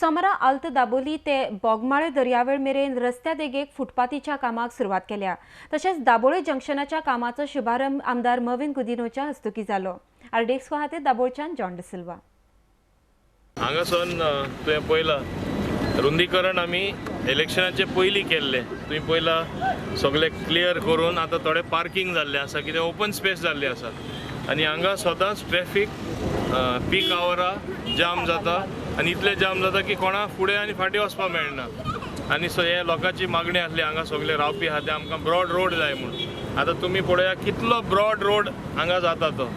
सोमारा आल्त दाबोली ते बोगमाळे दर्यावेळ मेरेन रस्त्या देगेक फुटपाथीच्या कामाक सुरवात केल्या. तशेंच दाबोळे जंक्शनाच्या कामाचो शुभारंभ आमदार मविन गुदिनोच्या हस्तुकी जालो. आरडीएक्स खातीर दाबोळच्यान जॉन डिसिल्वा. हांगासून तुवें पळयलां रुंदीकरण आमी इलेक्शनाचे पयलीं केल्लें. तुवें पळयलां सगळें क्लियर करून आतां थोडें पार्किंग जाल्लें आसा, कितें ओपन स्पेस जाल्ली आसा आनी हांगा सदांच ट्रॅफीक पीक आवरा जाम जाता आनी इतलें जाम जाता की कोणा फुडें आनी फाटीं वचपाक मेळना. आनी सो हे लोकांची मागणी आसली हांगा सगळे रावपी आहा ते आमकां ब्रॉड रोड जाय म्हूण. आतां तुमी पळया कितलो ब्रॉड रोड हांगा जाता तो.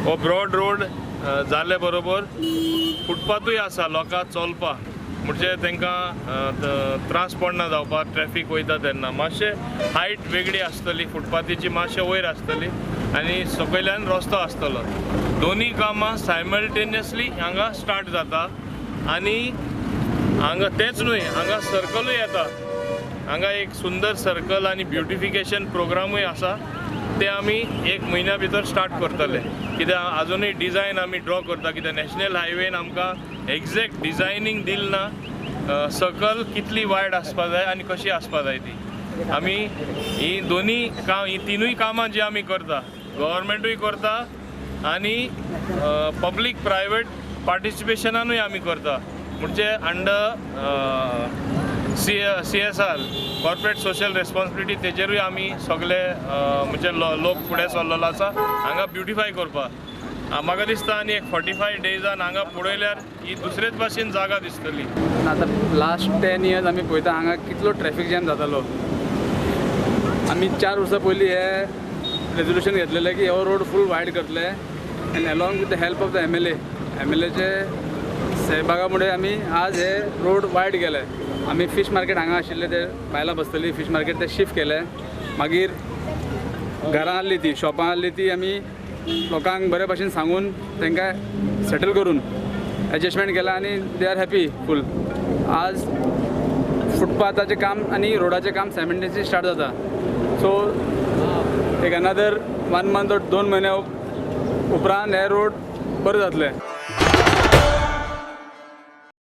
हो ब्रॉड रोड जाले बरोबर फुटपाथूय आसा लोकांक चलपाक, म्हणजे तांकां त्रास पडना जावपाक ट्रॅफीक वयता तेन्ना. मातशें हायट वेगळी आसतली फुटपाथीची, मातशें वयर आसतली आनी सकयल्यान रस्तो आसतलो. दोनूय कामां सायमल्टेनियसली हांगा स्टार्ट जाता आनी हांगा तेंच न्हय, हांगा सर्कलूय येता. हांगा एक सुंदर सर्कल आनी ब्युटिफिकेशन प्रोग्रामूय आसा, ते आमी एक म्हयन्या भितर स्टार्ट करतले. कित्याक आजुनूय डिजायन आमी ड्रॉ करता, कित्याक नॅशनल हायवेन आमकां एग्जॅक्ट डिजायनींग दिल ना, सर्कल कितली वायड आसपा जाय आनी कशी आसपा जाय ती. आमी ही दोनूय काम, ही तिनूय कामां जी आमी करता, गव्हर्मेंटूय करता आनी पब्लीक प्रायवेट पार्टिसिपेशनानूय आमी करता. म्हणजे under CSR corporate social responsibility तेजेरूय आमी सगळे म्हणजे लोक फुडें सरलेलो आसा हांगा ब्युटिफाय करपाक. म्हाका दिसता आनी एक 45 डेजान हांगा पळयल्यार ही दुसरेच भाशेन जागा दिसतली. आतां लास्ट 10 इयर्स आमी पळयता हांगा कितलो ट्रॅफीक जॅम जातालो. आमी 4 वर्सां पयलीं हे रेजोल्युशन घेतलेलें की हो रोड फूल वायड करतले आनी along with the help of the MLA, एमएलएचे सहभागा मुळे आमी आज हे रोड वायड केले. आमी फिश मार्केट हांगा आशिल्ले ते बायलां बसतली फिश मार्केट ते शिफ्ट केले. मागीर घरां आहली ती शॉपां आहली ती आमी लोकांक बरे भाशेन सांगून तांकां सेटल करून एडजस्टमेंट केला आनी they are happy फूल. आज फुटपाथाचें काम आनी रोडाचें काम सायमल्टेनियसली स्टार्ट जाता. सो एक अनदर 1 मंथ और 2 म्हयन्या उपरांत हे रोड बरें जातले.